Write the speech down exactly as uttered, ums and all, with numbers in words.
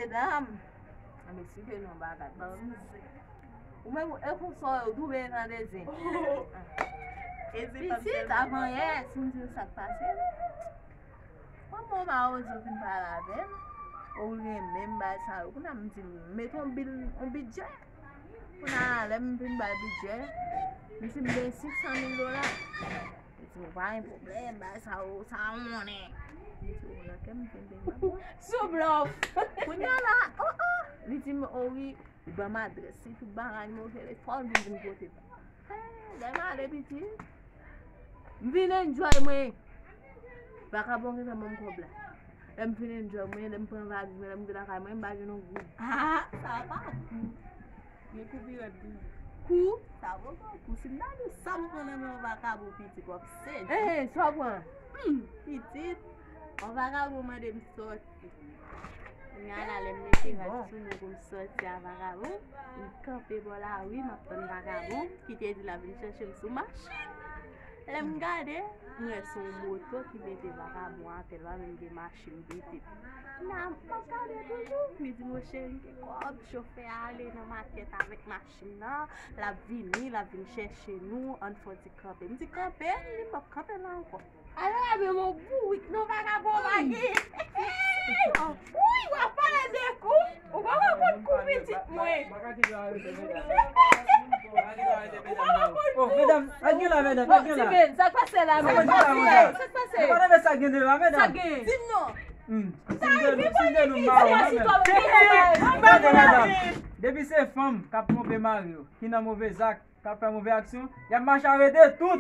Medam, ann eksplike nou yon bagay. Ou menm, e konsa yo doube tande zen. Pitit, avan yè, si m di w sa k pase, manman w mawozo vin pale avè m. Ou renmen m bay sa yo. Kounye a m di l, mete yon bil, yon bidjè. Kounye a, lè m vin bay bidjè, m di m gen senk san mil dola. Li di m, pa gen pwoblèm, bay sa yo, sa yo konnen. M di, o, nan kè m vin bay. Sou blòf. Kounye a la, o, o. Li di m, o wi, li ban m adrès li, tout bagay, nimewo telefòn, vin vin pote ba. Eh, lè m ale piti, m vin enjoy mwen. Vakabon gentan ban m kòb la. Lè m fin enjoy mwen, lè m pran valiz mwen, lè m vin lakay mwen, m pa jwenn yon goud. Ah, sa pa kou. Gen kou pi rèd toujou. Kou? Sa poko kou. Si m ta di w sa m pran nan men yon vakabon pitit, w ap sezi. Eh, sa w pran? Hmm, pitit. Yon vakabon mande m sòti. Kounye a la, lè m mete rad sou mwen pou m sòti a vakabon, m kanpe bò lari, m ap tann vakabon ki te di l ap vin chèche m sou machin. Lè m gade, m wè se yon moto ki mete vakabon atè, l pa menm gen machin pitit. Kounye a, m ap gade toujou, li di, monchè, m gen kòb, chofè a ale nan makèt avèk machin nan, l ap vini, l ap vin chèche nou, ann fè yon ti kanpe. M di, kanpe? Li di, m p ap kanpe la ankò. Alò, la menm yon bourik, non, vakabon pa gen. Wi, w ap pale de kou. Ou pa konn kou pitit mwen. Ou pa konn kou. Oh, medam, sa k gen la, medam, sa k gen la? Steven, sa k pase la menm? Sa k pase la, sa k pase? Ou pa tande sa k gen devan, medam? Sa k gen? Di m non. Hmm. Si m de nou, si m de nou, m pa wè, medam. Gade, medam. Depi se fanm k ap twonpe mari yo, ki nan move zak, k ap fè move aksyon, y ap mache arete tout.